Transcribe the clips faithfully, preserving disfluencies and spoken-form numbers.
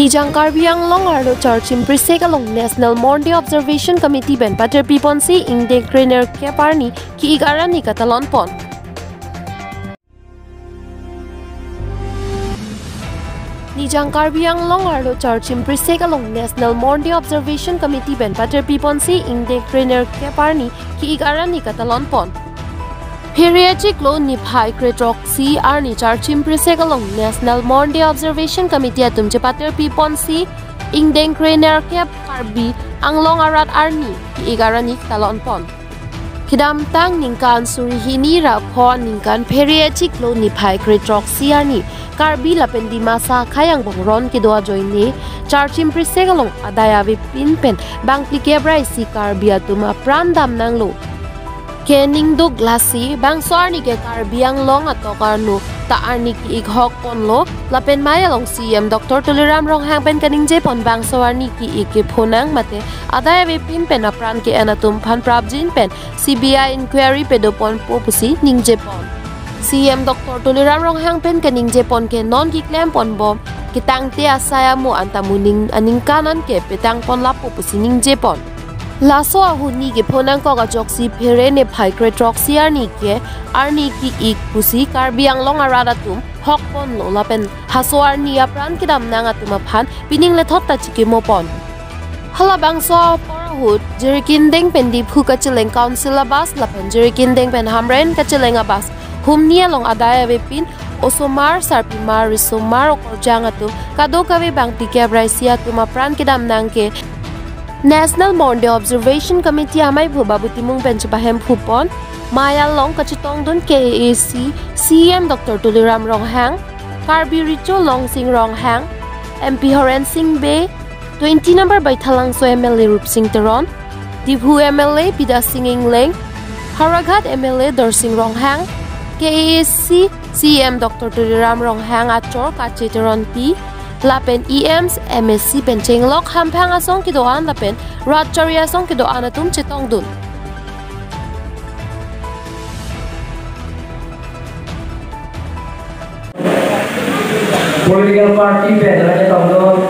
Nijang Karbi Anglong arlo Charchim Prisek along National Mourning Day Observation Committee pen paterpi ponsi ingdeng krenerkep arni ki-ik arni katalon pon. Nijang Karbi Anglong arlo Charchim Prisek along National Mourning Day Observation Committee pen paterpi ponsi ingdeng krenerkep arni ki-ik arni katalon pon. Phere achiklo niphai krethroksi arni Charchim Prisek along National Mourning Day Observation Committee atum chepaterpi ponsi ingdeng krenerkep Karbi Anglong arat arni ki-ik arni katalon pon. Kedamtang ningkan suri hini ra pho ningkan phere achiklo niphai krethroksi arni Karbi lapen Dimasa akhei angbong ron kedo ajoine Charchim Prisek along adai avepin pen bangphlikep ra isi Karbi atum apran damnanglo. Kening duk lasi bangso arni ke Karbi Anglong atok arnu ta arni ki-ik hok ponlo lapen mei along C E M Doctor Tuliram Ronghang pen kaningje pon bangso arni ki-ik kephonang mate adai avepin pen apran ke-en atum aphan prapjin pen C B I inquiry pedo ponpo pusi ningje pon. C E M Doctor Tuliram Ronghang pen kaningje pon ke non keklem ponbom ketangte asai amo anta mo ning aningkan an ke petang pon lapo pusi ningje pon. Laso ahut ni kephonangkok ajoksi phere niphai krethroksi arni ke arni ki-ik pusi Karbi Anglong arat atum hok ponlo lapen haso arni apran kedamnang atum aphan pining lethot ta chikimo pon. Halabangso apor ahut Jirikindeng pen Diphu kacheleng Council abus lapen Jirikindeng pen Hamren kacheleng abus humni along adai avepin osomar, sarpimar, risomar, okorjang atum kadokave bangphlikep ra isi atum apran kedamnang ke National Mourning Day Observation Committee ameiphu Babu Timung pen chepahemphu pon. Mei along kachetongdun K A A C C E M Doctor Tuliram Ronghang, Karbi Recho Longsing Ronghang, M P Horen Sing Bey, twenty number Baithalangso M L A Rupsing Teron, Diphu M L A Bidya Sing Engleng, Howraghat M L A Dorsing Ronghang, K A A C C E M Doctor Tuliram Ronghang achor Kache Teronpi, lapen E Ms, M A C pen chenglok hamphang asong kedo-an lapen rat chari asong kedo-an atum chetongdun. Political party pen chetongdun,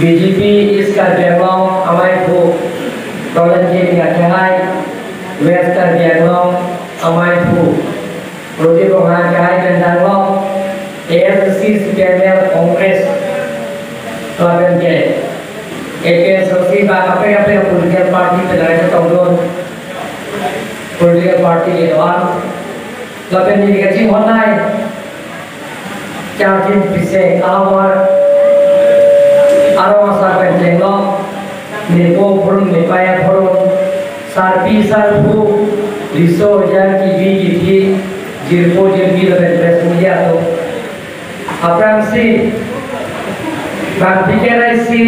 B J P East Karbi Anglong ameiphu Roland Keming akehai, West Karbi Anglong ameiphu Roti Ronghang akehai pen danglok, A S D C, C P I M L, Congress, lapen ke A P H L C ba kaprek kaprek political party pen chetongdun, political party kedo-an lapen neli kachinghon nai Charchim Prisek ahavar arong asar pen chenglok, nepo phurun nepei aphurun, sarpi sarpo, riso jar, kibi kithi, jirpo jirpi lapen press media atum aphrangsi bangphlikep ra isi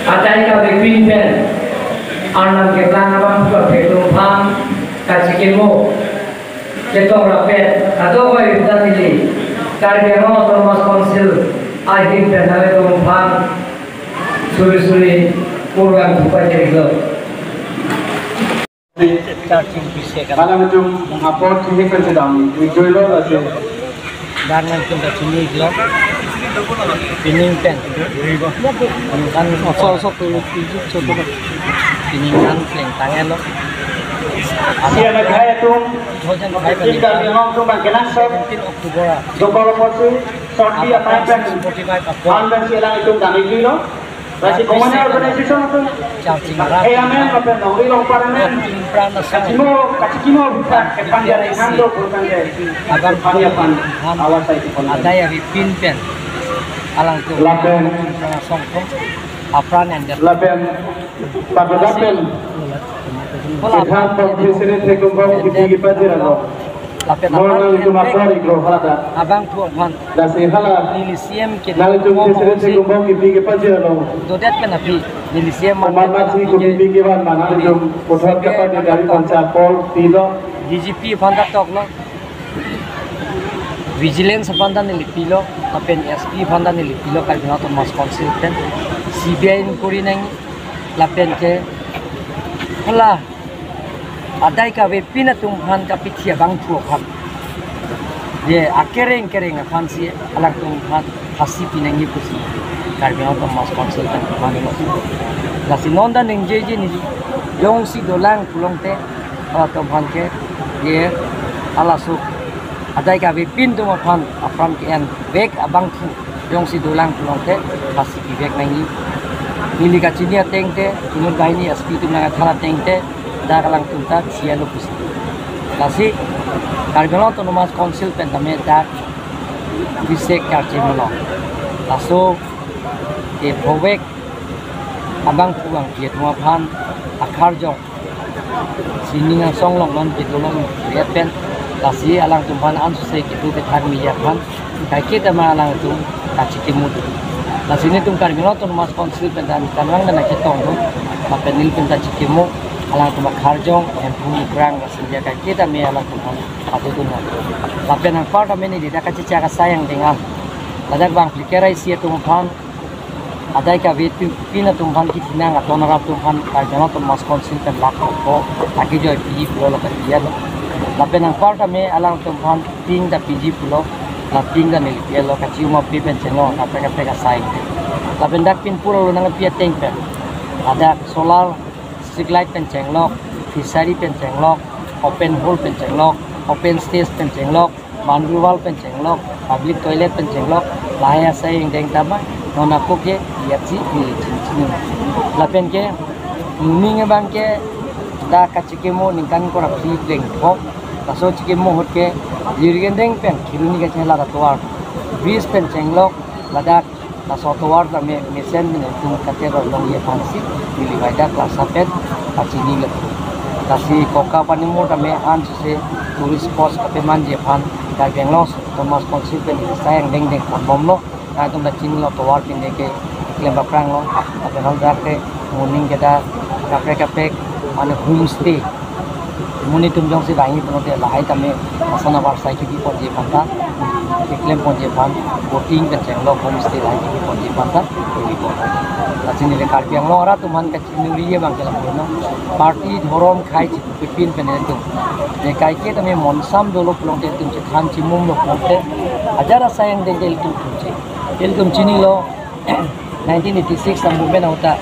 adai kavepin pen Arnam keplang abang phuka phetum aphan kachikimo chetong rapet kadokave ta neli Karbi Anglong Autonomous Council ahin pen nanglitum aphan suri suri kurvangthu pajirlo. Charchim Prisek along. Alanglitum apor chini pen sedang ikjoilo lasi. Garmen pen ta chini iklo. Pining pen. Kan oso oso tu ijuk soto. Pining kan pleng tanglo. Siang akhai atum, Thousand five hundred. Karbi Anglong atum bang kenangsot. Seventeen October. Dokor apotsi, sorti atai pen. Forty-five October. An pen si alanglitum dam ikjoilo. Lasi common organization atum. Charching arat. Eh, amen, amen, nongri long par amen. Pran asal. Kachimo, kachikimo, bukan, kepanjang, hando, bukan, deh. Agar kami apan, awas saya di pon. Adai avepin pen. Alangtum. Lapen. Pran asal kong. Apran yang dia. Lapen. Pagadapen. Kedam pon President Hekumhong kipi kipajirlo. Lapen non apran nanglitum apor iklo haladak. Abangphu aphan. Lasi hala. Neli C M ke nanglitum President Hekumhong kipi kipajirlo. Dodet pen aphi. Neli C M oman masi kipi kivan ma nanglitum puthot kapan dari pansa pol pilo. D G P aphan ta toklo. Vigilance aphan ta neli pilo, lapen S P aphan ta neli pilo, Karbi Anglong Autonomous Council pen C B I inquiry nang, lapen ke hala adai kavepin atum aphan kapithi abangphu aphan. Ye, akereng kereng aphan si alangtum aphan Phasi pinangji pusi Karbi Anglong Autonomous Council pen kemang. Lasi non ta ningjeji neli, jongsi dolang pulote, ah, atum aphan ke, ye, halaso adai kavepin atum aphan apran ke-envek abangphu jongsi dolang pulote phasi pivek nangji. Neli kachini ateng te, inut banghini S P atum nangkethan ateng te, dak alangtum ta thia lo pusi. Lasi Karbi Anglong Autonomous Council pen tame dak bisek karche melo. Laso kephovek abangphu abangphi atum aphan akarjong sining asong along non kedo along liet pen, lasi alangtum aphan ansose kedo kethak meji aphan kaiketa ma alangtum kachikimo do. Lasi nelitum Karbi Anglong Autonomous Council pen dan kanvang dan aketong do. Lapen nelitum ta chikimo, alangtum akarjong, Hemphu Mukrang, lasi ya kaiketa me alangtum aphan pado dun nang. Lapen anpar tame neli dak kachichak asai angdeng an, ladak bang phlikar isi atum aphan, adai kavepin atum aphan, kethenang aton arap atum aphan Karbi Anglong Autonomous Council pen lakh ko akejoipiji pulo, lapen dia lo. Lapen anpar tame alangtum aphan ting ta piji pulo, la ting ta neli pi-et lo, kachiuma pi pen chenglo, kaprek kaprek asai. Lapen dak pinpur lo nangpi ateng pen, ladak solar street light pen chenglok, fishery pen chenglok, open hall pen chenglok, open stage pen chenglok, boundary wall pen chenglok, public toilet pen chenglok, lahai asai angdeng tame non ako ke iyatsi ni chin chin. Lapen ke moning abang ke dak kachikimo ningkan kora phli pleng phok. Laso chikimo ahut ke Jirikindeng pen Kheroni kachela atovar bridge pen chenglok, ladak laso atovar tame mesen pen itum kateroi longji aphansi neli bai dak lasa pen kachinilo. Lasi Koka Panimur tame ansose tourist spot kapemanji aphan Karbi Anglong Autonomous Council pen asai angdeng deng ponbomlo. Nangtum ta chinilo, atovar pen ke klem papranglo. Lapen hal dak ke moning ke dak kaprek kaprek mane homestay, monit atum jongsi banghini pulote lahai tame asana bar sai kebi ponji aphan ta, keklem ponji aphan, boating pen chenglok, homestay lahai kebi ponji aphan ta, kebi pon. Lasi neli Karbi Anglong arat atum aphan kachiningri abang ke lapu lo. Party, dhorom, khei chipepin pen nelitum, je kaiketa me monsam dolo pulote, itum chethan chimum lo pulote, ajat asai angdeng ke itum thunche. Itum chinilo, nineteen eighty-six ta movement ahut ta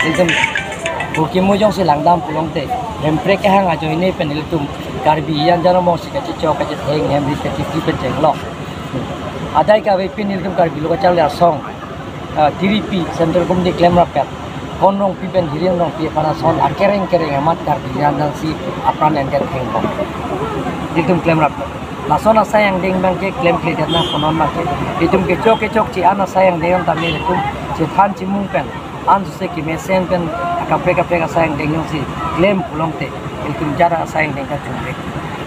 itum bukimo jongsi langdam pulote, Hemprek kehang ajoine pen ilitum Karbi Anjan amongsi kachichok kachitheng, hem rit kachiphi pen chenglok. Adai kavepin ilitum Karbi Lo Kacharli Asong, ah, T D P Central Committee klemrappet, Kon Rongpi pen Hiren Rongpi aphan ason akereng kereng amat Karbi Anjansi apran endet thengbom. Ilitum klemrappet. Lason asai angdeng abang ke klemkledet nangpo non abang ke. Itum kechok kechok chi-an asai angdeng tame itum chethan chimum pen, ansose kemesen pen, akaprek kaprek asai angdeng jongsi klem pulote, itum jara asai angdeng kachungrek.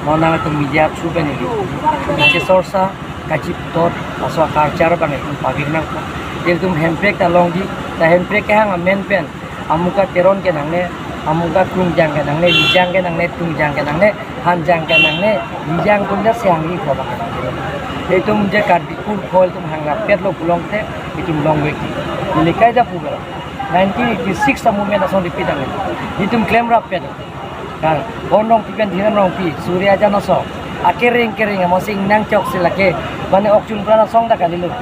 Non nangtum media through pen itum kachesorsa, kachiputot, laso culture abang itum pavir nangpo. Itum Hemprek ta longji, ta Hemprek kehang amen pen, Amuka Teron ke nangne, amuka Krungjang ke nangne, Lijang ke nangne, Tungjang ke nangne, Hanjang ke nangne, Lijang atum jasi hangri ko abang ke nangne. Itum je Karbi Kurpho itum hangrappetlo pulote, itum longvekji. Neli kaita pu bela. Nineteen eighty-six ta movement ason repeat ang. Itum klemrappet. Kan, Kon Rongpi pen Hiren Rongpi, Surya Jan ason, akereng kereng amosi ingnang chok si lake, mane ok chunpran asong ta kalilo.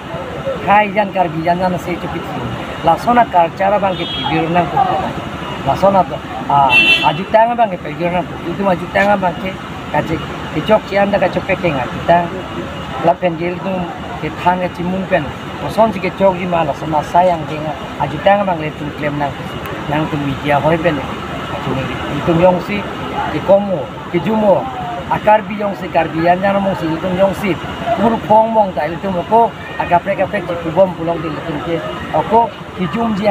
Khei jan Karbi Anjan si chupit si. Lason aculture abang ke pavir nangpo. Lason a, a, ajutang abang ke pavir nangpo. Itum ajutang abang ke kache, kechok chi-an ta kachepekeng ajutang. Lapen ke itum kethan kachimum pen, kosonsi kechokji ma, lason asai angdeng ajutang abang le itum klem nang, nangtum media hoi pen. Itum jongsi kekomo, kejumo, akarbi jongsi, Karbi Anjan amongsi, itum jongsi Kurpho angbong ta itum ako akaprek kaprek chipubom pulote itum ke ako kejumji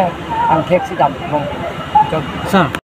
angthek si dambom. Sir.